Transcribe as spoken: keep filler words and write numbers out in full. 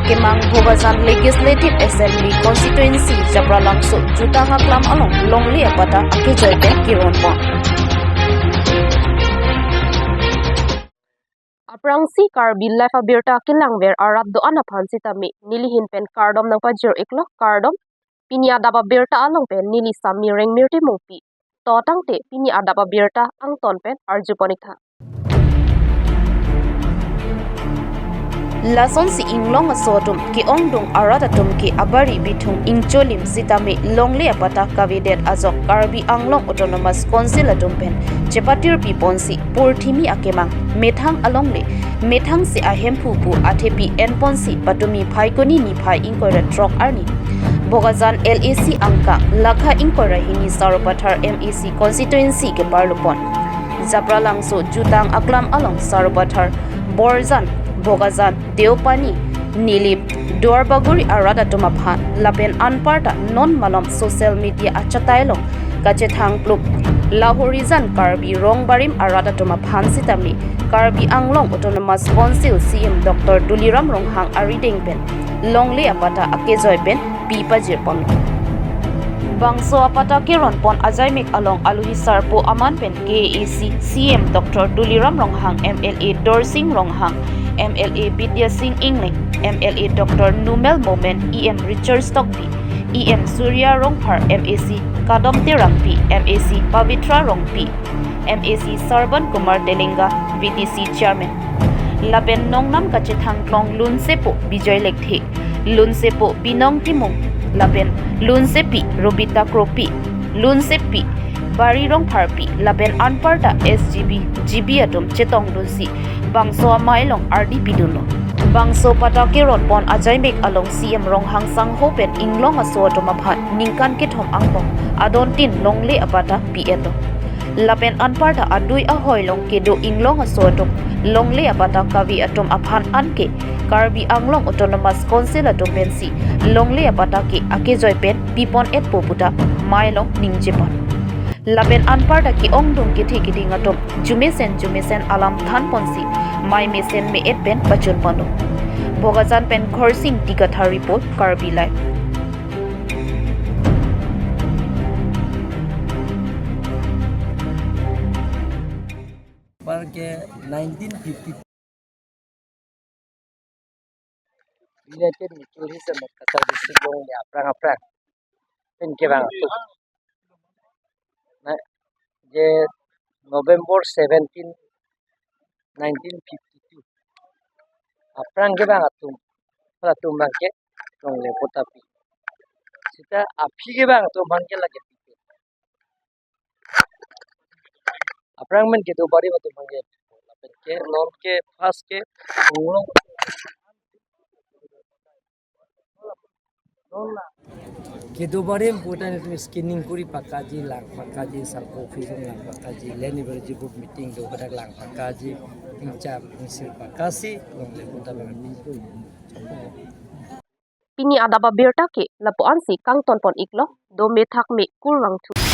Kemang Bokajan Legislative Assembly Constituency Japralangso jutang aklam along longle apatta akejoi pen keron pon. Aphrangsi Karbi Live abirta kelangver arat do-an aphan sitame nelihin pen kardom nangpajir iklo, kardom. Pini adap abirta along pen neli Sami Rengmirti Mongpi. To tangte pini adap abirta angton pen arjupon iktha. Lasonsi inglong aso atum ke-ongdung arat atum ke abari bithung ingcholim sitame longle apatta kavedet ajok Karbi Anglong Autonomous Council atum pen chepatir piponsi purthimi akemang methang alongle methang si ahemphu pu athepi enponsi patumi Phaikuni niphai ingkoi ra throk arni Bokajan L A C angkang lakha ingkoi ra hini Sarupathar M A C constituency keparlupon. Japralangso jutang aklam along Sarupathar, Borjan, Bokajan, Deopani, Nilip, Duarbagori arat atum aphan lapen anparta non malom social media achatai along kachethang plup Lahorijan Karbi Rongbarim arat atum aphan sitame Karbi Anglong Autonomous Council C M Doctor Tuliram Ronghang arideng pen longle apatta akejoi pen pipajir pon. Bangso apatta keron pon ajaimek along alohi sarpo aman pen K A A C C M Doctor Tuliram Ronghang, M L A Dorsing Ronghang, M L A Bidya Sing Engleng, M L A Doctor Numel Momen, E M Richard Tokbi, E M Surya Rongphar, M A C Kadom Terangpi, M A C Pavitra Rongpi, M A C Sarban Kumar Telenga, V D C Chairman. Lapen nongnam kachethang klong lunsepo Bijoy Lekthe, lunsepo Binong Timung, lapen lunsepi Robita Kropi, lunsepi Bari Rongpharpi, lapen anparta S G B, G B atum chetongdunsi bangso amei along ardi pidunlo. Bangso apatta keron pon ajaimek along C M Ronghang sangho pen inglong aso atum aphan ningkan kethom angbong adontin longle apatta pi-etlo. Lapen anparta adui ahoi along kedo inglong aso atum longle apatta kave atum aphan anke Karbi Anglong Autonomous Council atum pensi longle apatta ke akejoi pen pipon-etpo puta mei along ningjepon. Lapen anparta ke-ongdung kethe keding atum jumesen jumesen alam thanponsi mei mesen me-et pen pachun ponlo. Bokajan pen Khorsing Dikathar report, Karbi Live. Apar ke nineteen fifty. United Mikir Hills and Cachar District along le aphrang aphrang pen kevang atum. Na, je November seventeen, nineteen fifty-two aphrang kevang atum, halatum abang ke longle apatta pi. Seta aphi kevang atum abang ke lake pi. Aphrang men kedo barim atum abang ke. Lapen ke non ke first ke inglong. Kedo barim puta netum screening kuri pakaji, lang pakaji, sarpo office lang pakaji, land evaluation board meeting do hadak lang pakaji, ingcham ingsir pakasi, longle apatta abang. Pini adap abirta ke lapu-ansi kangton pon iklo, do methak me kurvangthu.